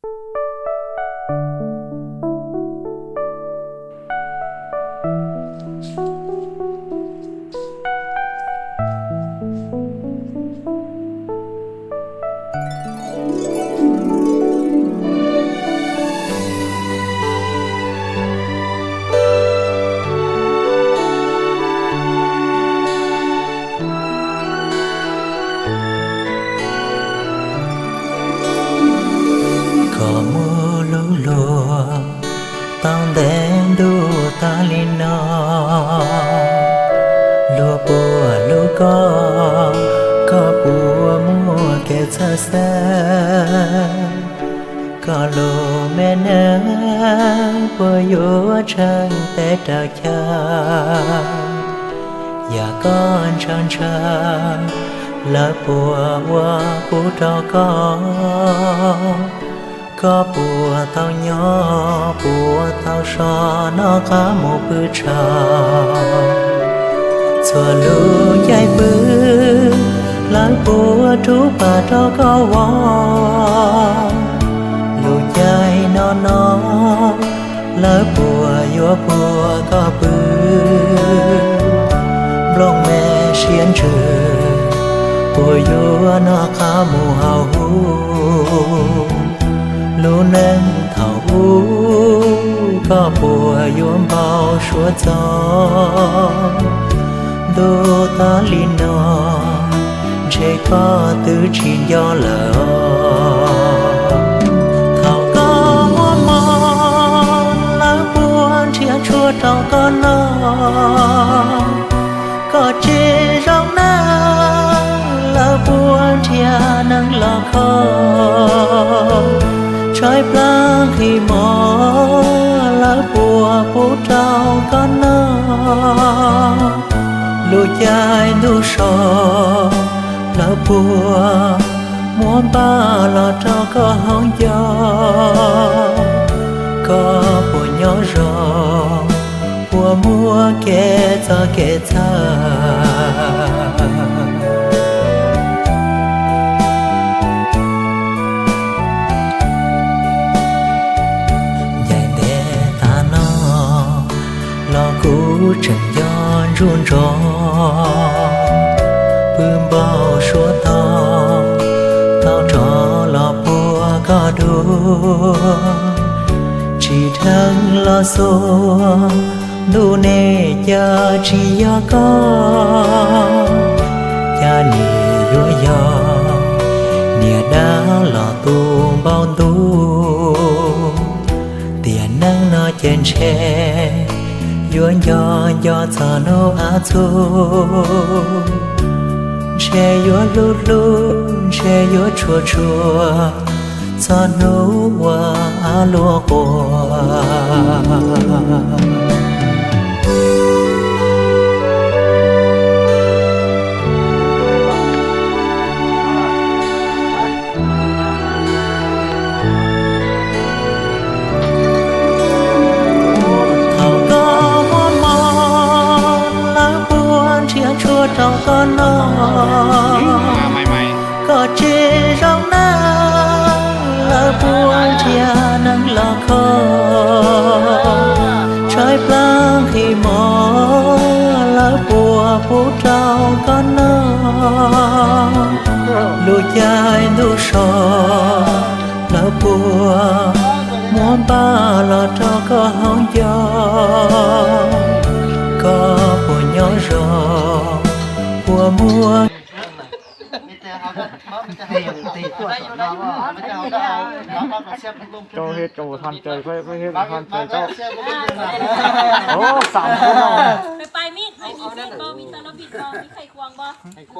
ຂອບໝູ່ລູກຫຼວງ ຕ້ອງແດງດູຕາລີນອ ລູກປົວລູກກໍ ກໍປົວມົວແກ່ຊະແຊ ກໍໂລແມ່ນາງ ປົວຢູ່ເຊິ່ງແຕ່ຕາກຈາ ຢາກກ່ອນເຊີນເຊີ ລາວປົວວ່າປູເຕົາກໍ ກໍປົວເຕົາຍໍ ປົວເຕົາຊໍ ນອກຂາໝູ່ປືເຊົາ ຊົ່ວລູກໃຫຍ່ປື ລາວປົວທູປາເຕົາກໍວໍ ລູກໃຫຍ່ນອນນອ ລາວປົວຢູ່ປົວກໍປື ບລັອກແມ່ຊຽນຈື່ ປົວຢູ່ນອກຂາໝູ່ເຮົາຮູ້ ລູກໜຶ່ງເຖົ້າອູ ກໍປົວຢູ່ເບົາຊົວຈອ ດູຕາລີນອ ເຊກໍຕື້ຈີນຍໍລາວ ເຖົ້າກໍມົວມອນ ລາວປົວທຽນຊົ່ວເຕົາກໍນອ ກໍເຈຈອງນາ ລາວປົວທຽນນັງລອຂອ ຊອຍປາງຄີໝໍ ລາວປົວປູເຕົາກໍນອ ລູກໃຫຍ່ດູຊອ ລາວປົວ ມົວປາລອດເຕົາກໍຮ້ອງຢໍ ກໍປົວຍໍຢໍ ປົວມົວແກ່ຈອແກ່ຈາ ໃຫຍ່ແຕ່ຕານອ ລໍກູເຈີນຍ້ອນຈູນຈອ ປຶມເບົາຊົວຕອ ເຕົ້າຈອລໍປົວກໍດູ ຈີເທິງລໍຊົວ ດູເນຈາຈີຢໍກໍ ຈານີຍົວຢໍ ເນຍດາລໍຕູເບົາຕູ ເຕຍນັງນອເຈນແຊ ຍວນຢໍຢໍຊອນູອາຊູ ແຊຍວນລູລູ ແຊຍວນຊົວຊົວ ຊອນູວາອາລູໂກ ເຖົ້າກໍມົວມອນ ລາວປົວທຽນຊົ່ວເຕົາກໍນອ ກໍເຈຈອງນາ ລາວປົວທຽນນັງລອຂອ ຊອຍປາງຄີໝໍ ລາວປົວປູເຕົາກໍນອ ລູກໃຫຍ່ດູຊອ ລາວປົວ ມົວປາລອດເຕົາກໍຮ້ອງຢໍ ກໍປົວຍໍຢໍ ປົວມົວ ເຈົ້າເຮັດກໍບໍ່ທັນໃຈ ຂ້ອຍ ຂ້ອຍເຮັດບໍ່ທັນໃຈເຈົ້າ. ໂອ້ ສາມຄົນເນາະ. ໄປ ໄປມີດ ໃຜມີມີດບໍ່? ມີຕະລະບິດບໍ່? ມີໄຂຄວງບໍ່?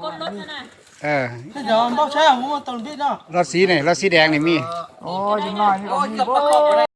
ກົ້ນລົດຫັ້ນນະ. ເອີ ດຽວບໍ່ໃຊ້ອາວຸດຕະລະບິດເນາະ. ລະສີນີ້ ລະສີແດງນີ້ມີ. ໂອ້ຍ ຍັງນ້ອຍນີ້ກໍມີ.